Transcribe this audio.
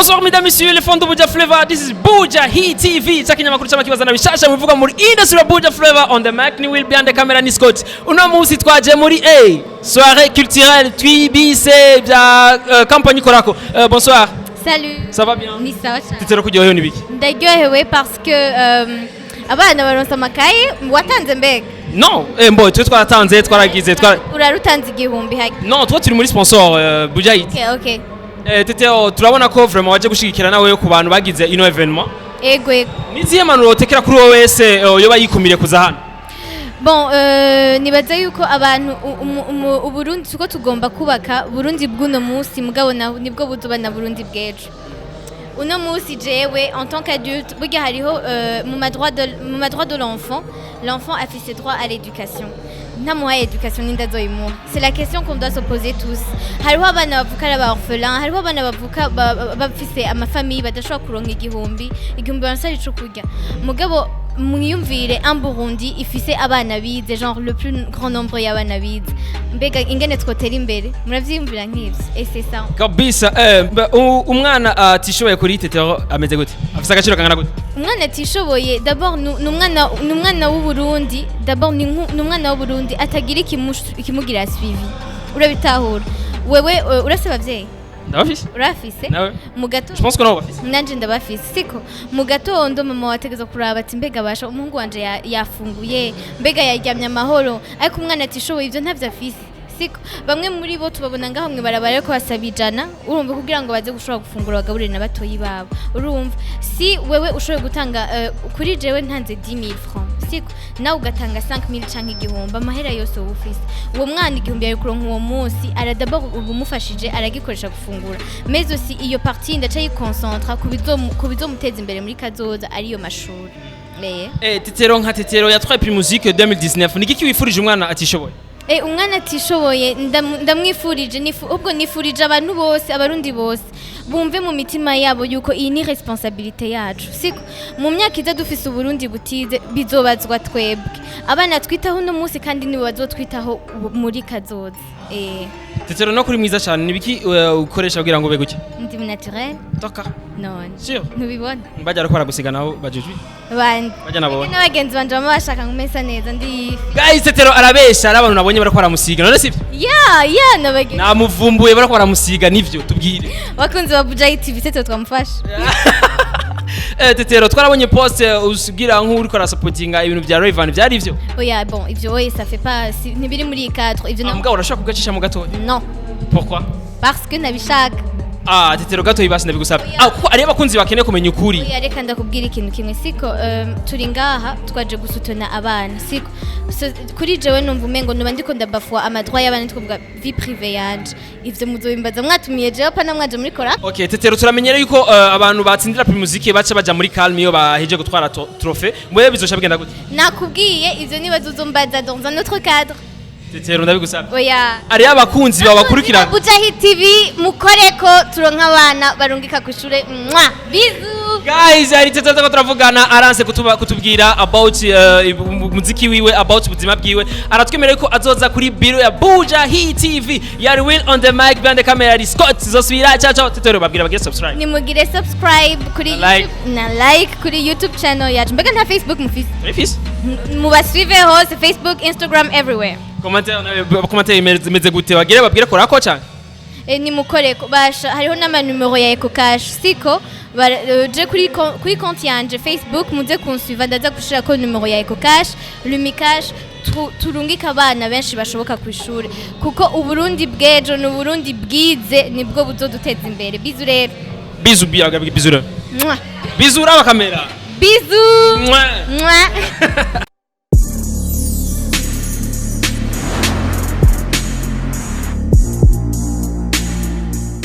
Bonsoir mesdames, messieurs, les fans de Buja Flavor. This is Buja Hit TV. Cha kinyamakuru cy'amakibazana bishasha muvuga muri industry ya Buja Flavor. On the mic ni Will, behind the camera ni Scott. Uno munsi twaje muri A soirée culturelle twibise bya compagnie Korako. Bonsoir. Salut. Ça va bien? Ni sawa cyane. Tetero, kuryohewe n'ibiki? Ndaryohewe parce que abana baronse amakaye. Watanze mbega? Non, mbo twe twaratanze, twaragize twara Urarutanze 1000 hagi? Non, twe turi muri sponsor Buja Hit. Okay. Tetero, turabona ko vraiment waje gushigikira nawe ku bantu bagize ino événement. Ego. Nizihe mpanuro wotekera kuri wowe wese yoba yikumiriye kuza hano? Bon, nibaza yuko abantu Uburundi tuko tugomba kubaka Burundi bw'uno munsi, mugabo nibwo buzoba na Burundi bw'ejo. Uno munsi jewe en tant qu'adulte, burya hariho mu ma droit de l'enfant, l'enfant afise droit à l'éducation. Ntamuhaye éducation, ninde azoyimuha? C'est la question qu'on doit se poser tous. Hariho abana bavuka ari aba orphelin, hariho abana bavuka bafise ama famille badashobora kuronka 1000 baronsa ico kurya. Mugabo mwiyumvire un Burundi ifise abana bize, genre le plus grand nombre y'abana bize, mbega ingene twotera imbere? Muravyiyumvira nk'ivyo et c'est ça. Kabisa. Umwana atishoboye kuri Tetero ameze gute? Afise agaciro kangana gute? Umwana atishoboye, d'abord ni umwana w'Uburundi. D'abord ni umwana w'Uburundi atagira ikimugira suivi. Urabitahura wewe? Urafise abavyeyi? Ndabafise. Urafise? Nawe? Mu gatondo Je pense ko nabo bafise. Nanje ndabafise. Siko mu gatondo mama wategeza kuraba ati: "Mbega basha umuhungu wanje yafunguye? Mbega yaryamye amahoro?" Ariko umwana atishoboye ivyo ntavyo afise. Siko bamwe muri bo tubabona ngaho mwe barabara ariko basaba 100, urumva, kugira ngo baze gushobora gufungura, bagaburire na batoyi babo. Urumva, si wewe ushoboye gutanga, kuri jewe ntanze 10000 francs, siko nawe ugatanga 5000 canke 1000, amahera yose wowe ufise, uwo mwana 1000 yari kuronka uwo munsi aradaba ubumufashije aragikoresha gufungura. Mais aussi iyo partie ndaca yiconcentra ku bizomuteza imbere muri kazoza, ariyo mashuri. Tetero, nka Tetero yatwaye Primusic 2019, ni iki wifurije umwana atishoboye? Umwana atishoboye, ndamwifurije ubwo nifurije abantu bose, Abarundi bose bumve mu mitima yabo yuko iyi ni responsabilité yacu. Siko mu myaka iza dufise Uburundi butize, bizobazwa twebwe abana twitaho uno munsi, kandi nibo bazotwitaho muri kazoza. Tetero, no kuri mwiza cyane, ni biki ukoresha kugira ngo ube gutya? Ndi naturel. Toka. None? Sure. Ntubibona? Bajya ariko baragusiga naho bajujwi. Bandi? Bajya nabonye. N'abagenzi banje bama bashaka ngumesa neza ndi. Guys, Tetero arabesha, ari abantu nabonye bariko baramusiga, none sivyo? Ya, n'abagenzi. Namuvumbuye, bariko baramusiga, nivyo? Tubwire. Bakunzi ba Bujayi TV, Tetero twamufasha. Tetero, twarabonye post usigira nk'uriko arasupportinga ibintu bya Rayvan, byari ivyo? Oya, bon, ivyo oya, ça fait pas ntibiri muri iyi cadre ivyo. Ah, mugabo urashobora kugacisha mu gatoya? Non. Pourquoi? Parce que nabishaka. Ah, Tetero, gatoya basi, ndabigusabye. Oya. Ah, kuko ariyo abakunzi bakeneye kumenya ukuri. Oya, reka ndakubwira ikintu kimwe. Siko turi ngaha twaje gusutena abana, siko? So, kuri jewe numva umengo nuba ndiko ndabafua ama droit y'abana, ndikuvuga vie privée yanje. Ivyo muzobimbaza mwatumiye jewe, pana mwaje muri kora. Okay, Tetero, turamenyere yuko abantu batsindira Primusic baca baja muri calme iyo baheje gutwara trophée. Mwe bizosha bigenda gute? Nakubwiye, ivyo nibazo uzombaza dans un autre cadre. Tetero, ndabigusabye. Oya. Ariyo abakunzi bawe bakurikirana. Bujahi TV, mukoreko turonka abana barungika kw'ishure. Mwa bisous. Guys, hari Tetero turiko turavugana, aranse kutubwira about umuziki wiwe, about ubuzima bwiwe. Aratwemerera ko azoza kuri biro ya Buja Hit TV. Yari Will on the mic, behind the camera yari Scott. Zosubira, ciao ciao. Tetero, babwira bagire subscribe. Nimugire subscribe kuri Na like. YouTube, na like kuri YouTube channel yacu. Mbega nta Facebook mufise? Turifise. Mubasuive hose, Facebook, Instagram, everywhere. Commentaire nawe, commentaire imeze gute? Bagire babwire korako cyane. Nimukoreko basha, hariho n'amanumero ya Ecocash. Siko je kuri konti yanje Facebook, muze kunsuiva, ndaza gushirako numero ya Ecocash, Lumicash, turungike abana benshi bashoboka ku ishuri, kuko Uburundi bw'ejo ni Uburundi bwize, nibwo buzoduteza imbere. Bisous rero. Bisous bia, bisous rero. Mwah. Bisous, raba kamera. Bisous. Mwah. Mwah.